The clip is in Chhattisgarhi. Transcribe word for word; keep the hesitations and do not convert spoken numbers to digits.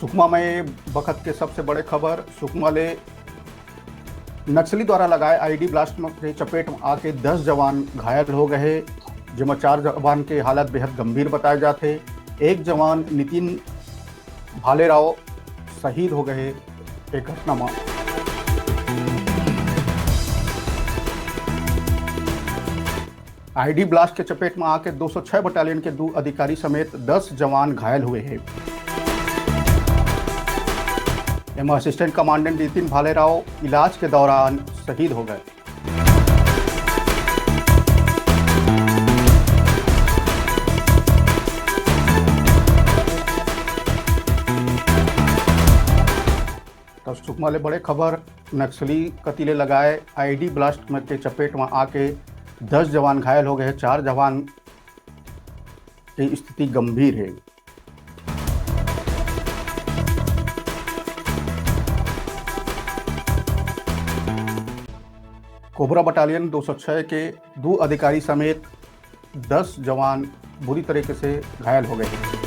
सुकमा में बखत के सबसे बड़े खबर। सुकमा ले नक्सली द्वारा लगाए आईडी ब्लास्ट के चपेट में आके दस जवान घायल हो गए हे, जेमा चार जवान के हालत बेहद गंभीर बताए जात हे। एक जवान नितिन भालेराव शहीद हो गए हे एक घटना में। आईडी ब्लास्ट के चपेट में आके दो सौ छह बटालियन के दू अधिकारी समेत दस जवान घायल हुए हे। एमा असिस्टेंट कमांडेंट नितिन भालेराव इलाज के दौरान शहीद हो गए। तो सुकमा ले बड़े खबर। नक्सली कति ले लगाए आईडी ब्लास्ट में के चपेट में आके दस जवान घायल हो गए हे, चार जवान की स्थिति गंभीर हे। कोबरा बटालियन दो सौ छह के दू अधिकारी समेत दस जवान बुरी तरीके से घायल हो गए हे।